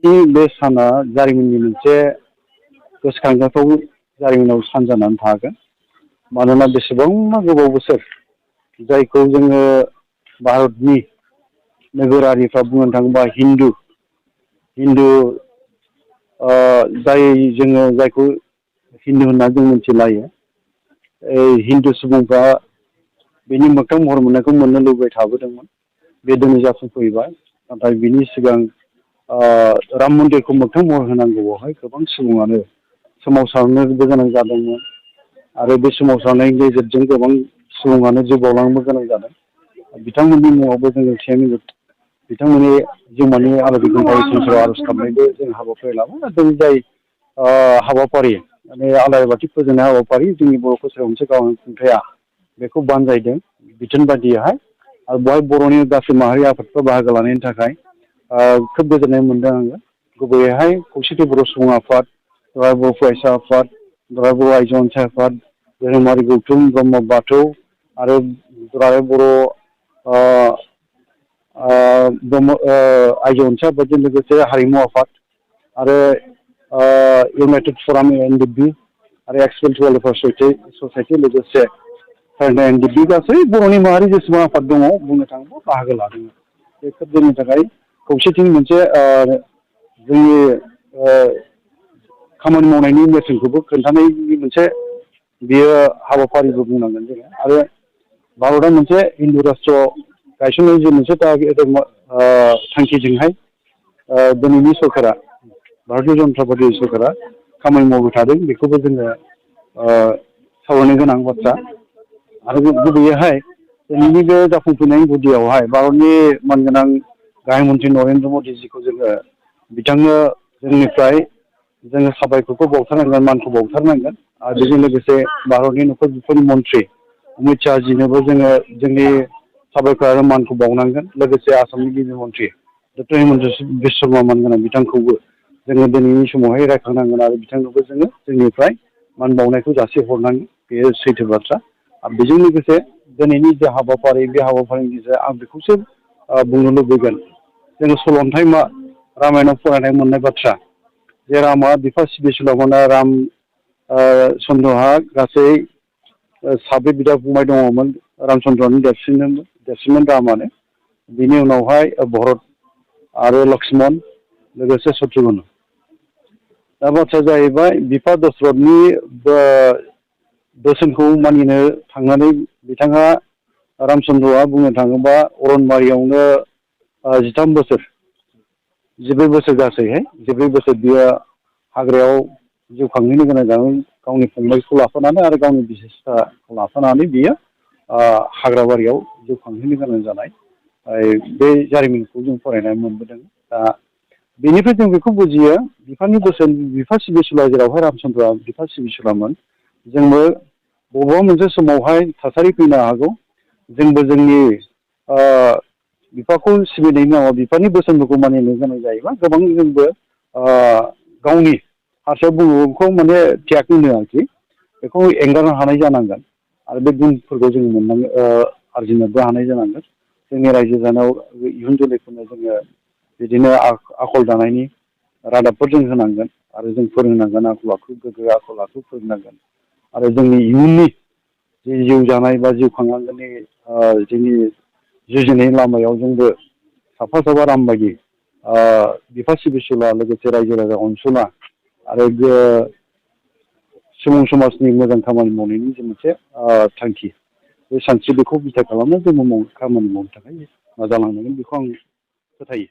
बे साना जारिमिननि मोनसे गोसोखांजाथाव जारिमिनाव सान जानानै थागोन। मानोना बेसेबांबा गोबाव बोसोर जायखौ जोङो भारतनि नोगोरारिफ्रा बुंनो थाङोबा हिन्दु जाय जोङो जायखौ हिन्दु होनना जों मिथिलायो। हिन्दु सुबुंफ्रा बेनि मोगथां महर मोननायखौ मोननो लुबैबाय थाबोदोंमोन। बे दिनै जाफुंफैबाय। नाथाय बिनि सिगां राम मन्दिरखौ मोगथां महर होनांगौआवहाय गोबां सुबुङानो सोमावसारनोबो गोनां जादोंमोन। आरो बे सोमावसारनायनि गेजेरजों गोबां सुबुङानो जिउ बावलांनोबो गोनां जादों। बिथांमोननि मुङावबो जोङो 10 मिनिट बिथांमोननि जिउमानि आलारि गोमसार इसोराव आर'ज गाबनायबो जों हाबाफारि लाबाय। नाथाय जाय हाबाफारि माने आलारि बाथि फोजोंनाय हाबाफारि जोंनि बर' कसारियाव मोनसे गावनि खुंथाया बेखौ बानजायदों बिथोन बायदियैहाय। आरो बेवहाय बर'नि गासै माहारि आफादफ्रा बाहागो लानायनि थाखाय खोब गोजोननाय मोनदों आङो। गुबैयैहाय खौसेथि बर' सुबुं आफाद, दुलाराय बर' फरायसा आफाद, दुलाराय बर' आइजो अनसाय आफाद, धोरोमारि गौथुम ब्रह्म बाथौ आरो दुलाराय बर' आइजो अनसाय आफादजों लोगोसे हारिमु आफाद आरो इउनाइटेड फराम एनडिएफबि आरो एक्सपेन्स वेलफेयार ससाइटि लोगोसे एनडिएफबि गासै बर'नि माहारि जेसेबां आफाद दङ बुंनो थाङोब्ला बाहागो लादों। बे खोब जोंनि थाखाय खौसेथिनि मोनसे जोंनि खामानि मावनायनि नेरसोनखौबो खोन्थानायनि मोनसे बियो हाबाफारिबो बुंनांगोन जोङो। आरो भारतआ मोनसे हिन्दु राष्ट्र गायसननायनि जे मोनसे थांखिजोंहाय दिनैनि सरकारा भारतीय जनता पार्टी सरकारा खामानि मावबाय थादों। बेखौबो जोङो सावरायनो गोनां बाथ्रा। आरो गुबैयैहाय दिनैनि बे जाफुंफैनायनि गुदियावहाय भारतनि मानगोनां गाहाय मन्त्रि नरेन्द्र मदिजीखौ जोङो बिथांनो जोंनिफ्राय जोङो साबायखरखौ बावथारनांगोन, मानखौ बावथारनांगोन। आरो बेजों लोगोसे भारतनि न'खर बिफाननि मन्त्रि अमित शाहजीनोबो जोङो जोंनि साबायखर आरो मानखौ बावनांगोन। लोगोसे आसामनि गिबि मन्त्रि डक्टर हिमन्त बिश्व शर्मा मोनगोनां बिथांखौबो जोङो दिनैनि समावहाय रायखांनांगोन आरो बिथांनोबो जोङो जोंनिफ्राय मान बावनायखौ जासिहरनांगोन। बेयो सैथो बाथ्रा। आरो बेजों लोगोसे दिनैनि जे हाबाफारि बे हाबाफारिनि गेजेरजों आं बेखौसो बुंनो लुबैगोन। जोङो सलन्थाइमा रामायणआव फरायनाय मोननाय बाथ्रा जे रामा बिफा सिबिसुला राम चन्द्रहा गासै 7 बिदा फंबाय दङमोन। रामचन्द्रनि देरसिनमोन रामानो। बिनि उनावहाय भरत आरो लक्ष्मण लोगोसे शत्रुघ्न। दा बाथ्राया जाहैबाय बिफा दशरथनि बोसोनखौ मानिनो थांनानै बिथाङा रामचन्द्रआ बुंनो थाङोबा अरनबारियावनो 13 बोसोर 14 बोसोर गासैहाय 14 बोसोर बियो हाग्रायाव जिउ खांहैनो गोनां जादों। गावनि फंबायखौ लाफानानै आरो गावनि बिसेसखौ लाफानानै बियो हाग्राबारियाव जिउ खांहैनो गोनां जानाय बे जारिमिनखौ जों फरायनानै मोनबोदों। दा बेनिफ्राय जों बेखौ बुजियो बिफानि बोसोन बिफा सिबिसुला जेरावहाय रामचन्द्रआ बिफा सिबिसुलामोन। जोंबो बबेबा मोनसे समावहाय थासारि फैनो हागौ जोंबो जोंनि बिफाखौ सिबिनायनि नामाव बिफानि बोसोनफोरखौ मानिनो गोनां जायोबा गोबां जोंबो गावनि हारसायाव बुङोखौ माने त्याग होनो आरोखि बेखौ एंगारनो हानाय जानांगोन। आरो बे गुनफोरखौ जों आरजिनोबो हानाय जानांगोन। जोंनि रायजो जानायाव इयुन जोलैफोरनो जोङो बिदिनो आखल दानायनि रादाबफोर जों होनांगोन आरो जों फोरोंनांगोन आखल आखु गोग्गो आखल आखु फोरोंनांगोन। आरो जोंनि इयुननि जि जिउ जानाय बा जिउ खांनांगोननि जोंनि जुजिनायनि लामायाव जोंबो साफा साफा राम बायदि बिफा सिबिसुला लोगोसे रायजो राजा अनसुला आरो सुबुं समाजनि मोजां खामानि मावनायनि जे मोनसे थांखि बे सानस्रि बेखौ बिथा खालामना जोङो खामानि मावनो थाखाय नाजालांनांगोन बेखौ आं फोथायो।